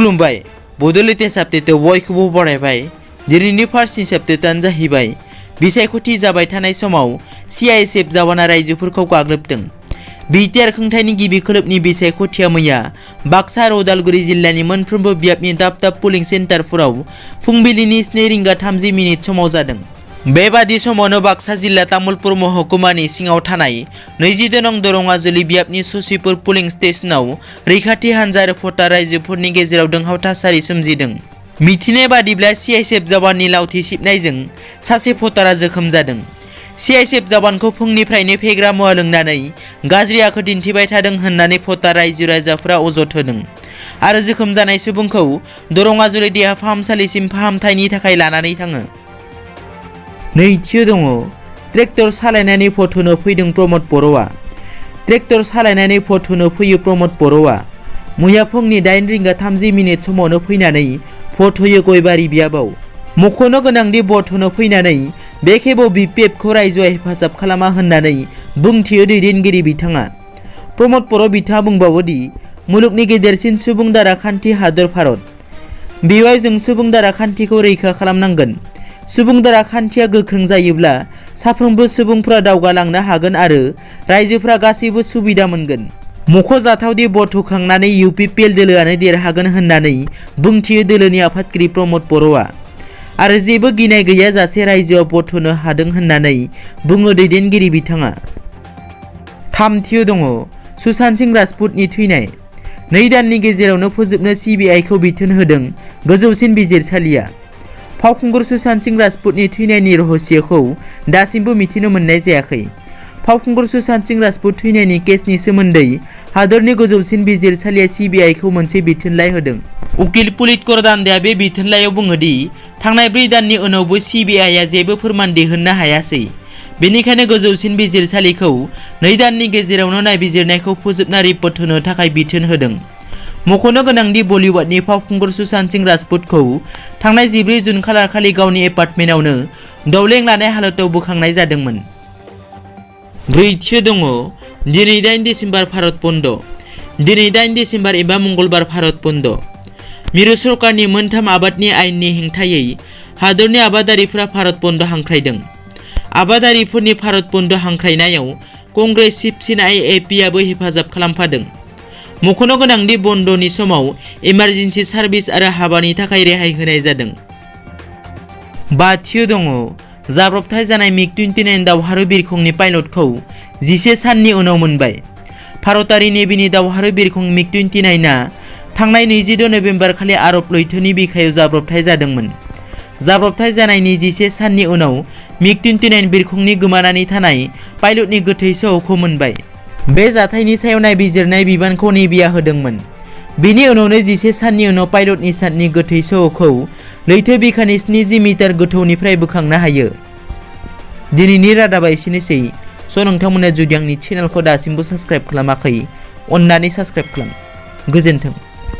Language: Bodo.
खुलुमबाय बड' लेटेस्ट आपडेटआव बयखौबो बरायबाय। दिनैनि फार्स्ट आपडेटआनो जाहैबाय बिसायख'थि जाबाय थानाय समाव CISF जवाना रायजोफोरखौ गाग्लोबदों। बिटिआर खुंथायनि गिबि खोलोबनि बिसायख'थिया मैया बाक्सा आरो उदालगुरि जिल्लानि मोनफ्रोमबो बियाबनि दाब दाब पुलिं सेन्टारफोराव फुंबिलिनि 7:30 समाव जादों। बेबादि समावनो बाक्सा जिल्ला तामुलपुर महकुमानि सिङाव थानाय 22 नं दरङाजुलि बियाबनि ससिपुर पुलिं स्टेशनाव रैखाथि हानजा आरो भटार रायजोफोरनि गेजेराव दुंहाव थासारि सोमजिदों। मिथिनाय बादिब्ला CISF जवाननि लावथि सिबनायजों सासे भटारा जोखोम जादों। CISF जवानखौ फुंनिफ्रायनो फेग्रा मुवा लोंनानै गाज्रि आखु दिन्थिबाय थादों होननानै भटार रायजो राजाफोरा अजद होदों आरो जोखोम जानाय सुबुंखौ दरङाजुलि देहा फाहामसालिसिम फाहामथायनि थाखाय लानानै थाङो। नैथियाव दङ ट्रेक्टर सालायनानै फट'नो फैदों प्रमद बर'आ। ट्रेक्टर सालायनानै फट'नो फैयो प्रमद बर'आ। मैया फुंनि 8:30 समावनो फैनानै फट'यो गयबारि बियाबाव। मख'नो गोनांदि फट'नो फैनानै बे खेबाव BPFखौ रायजोआ हेफाजाब खालामा होननानै बुंथियो दैदेनगिरि बिथाङा। प्रमद बर' बिथाङा बुंबावोदि मुलुगनि गेदेरसिन सुबुं दाराखान्थि हादर भारत। बेवहाय जों सुबुं दाराखान्थिखौ रैखा खालामनांगोन। सुबुं दाराखान्थिया गोख्रों जायोब्ला साफ्रोमबो सुबुंफोरा दावगालांनो हागोन आरो रायजोफोरा गासैबो सुबिदा मोनगोन। मख'जाथावदि भट होखांनानै UPPL दोलोआनो देरहागोन होननानै बुंथियो दोलोनि आफादगिरि प्रमद बर'आ आरो जेबो गिनाय गैयाजासे रायजोआव भट होनो हादों होननानै बुङो दैदेनगिरि बिथाङा। थामथियाव दङ सुशांत सिंह राजपुतनि थैनाय। 2 दाननि गेजेरावनो फोजोबनो CBIखौ बिथोन होदों गोजौसिन बिजिरसालिया। फावखुंगुर सुशांत सिंह राजपुतनि थैनायनि रहस्यखौ दासिमबो मिथिनो मोननाय जायाखै। फावखुंगुर सुशांत सिंह राजपुत थैनायनि केसनि सोमोन्दै हादरनि गोजौसिन बिजिरसालिया CBIखौ मोनसे बिथोनलाइ होदों। उकिल पुलित करदान्डेआ बे बिथोनलाइयाव बुङोदि थांनाय 4 दाननि उनावबो CBIआ जेबो फोरमान दिहुननो हायासै। बेनिखायनो गोजौसिन बिजिरसालिखौ 2 दाननि गेजेरावनो नायबिजिरनायखौ फोजोबना रिपर्ट होनो थाखाय बिथोन होदों। मख'नो गोनांदि बलिउडनि फावखुंगुर सुशांत सिंह राजपुतखौ थांनाय 14 जुन खालारखालि गावनि एपार्टमेन्टआवनो दावलें लानाय हालतआव बोखांनाय जादोंमोन। ब्रैथियाव दङ दिनै 8 डिसेम्बर भारत बन्द'। दिनै 8 डिसेम्बर एबा मंगलबार भारत बन्द'। मिरु सरकारनि मोनथाम आबादनि आयेननि हेंथायै हादरनि आबादारिफोरा भारत बन्द' हांख्रायदों। आबादारिफोरनि भारत बन्द' हांख्रायनायाव कंग्रेस शिवसेना AAPआबो हेफाजाब खालामफादों। मख'नो गोनांदि बन्द'नि समाव इमारजेन्सि सार्भिस आरो हाबानि थाखाय रेहाय होनाय जादों। बाथियाव दङ जाब्रबथाय जानाय MiG-29 दावहारु बिरखंनि पाइलटखौ 11 साननि उनाव मोनबाय। भारतारि नेभिनि दावहारु बिरखं MiG-29आ थांनाय 26 नबेम्बर खालि आरब लैथोनि बिखायाव जाब्रबथाय जादोंमोन। जाब्रबथाय जानायनि 11 साननि उनाव MiG-29 बिरखंनि गोमानानै थानाय पाइलटनि गोथै सह'खौ मोनबाय। बे जाथायनि सायाव नायबिजिरनाय बिबानखौ नेभिआ होदोंमोन। बेनि उनावनो 11 साननि उनाव पाइलट निशातनि गोथै सह'खौ लैथो बिखानि 70 मिटार गोथौनिफ्राय बोखांनो हायो। दिनैनि रादाबा एसेनोसै। नोंथांमोना जुदि आंनि चेनेलखौ दासिमबो साबस्क्राइब खालामाखै अन्नानै साबस्क्राइब खालाम। गोजोन्थों।